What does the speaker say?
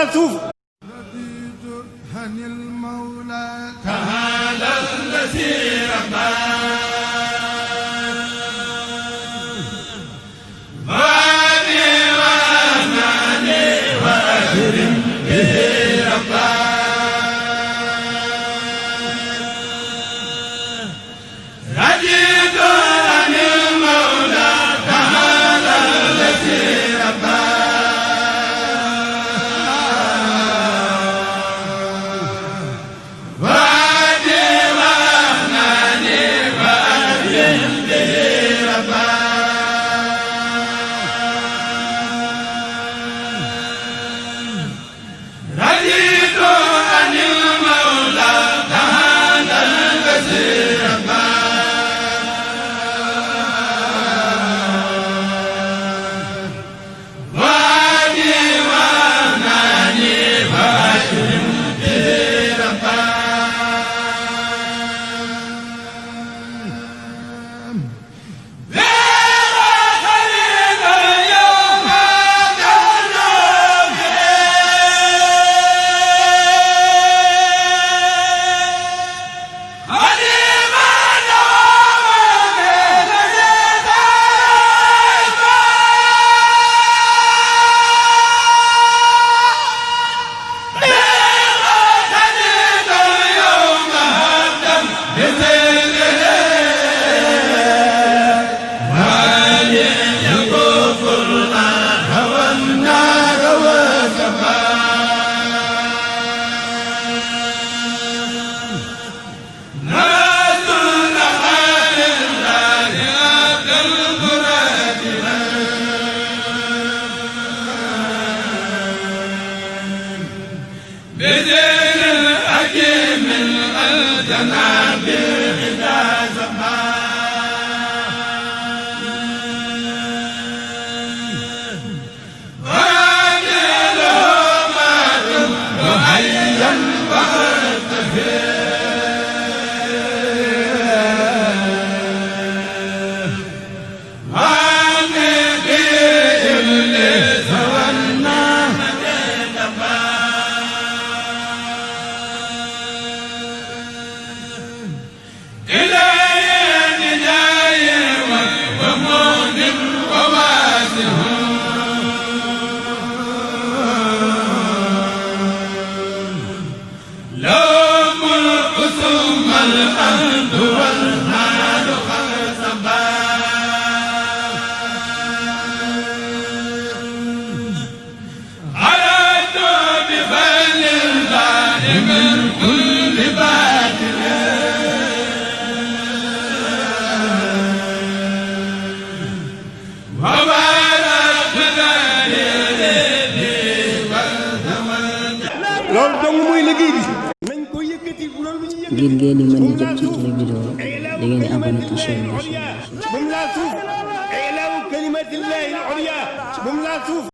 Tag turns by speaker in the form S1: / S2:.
S1: laal suuf. loolu dong muy liggéey bi. nañ ko yëkkati loolu bu ñu yëkkati.
S2: ngir ngeen di mën di jot ci suñu vidéo da ngeen di abonné ci chaîne bi.
S1: bu mu laal suuf. ilaahu kalimatillahi al-ulya bu mu laal suuf.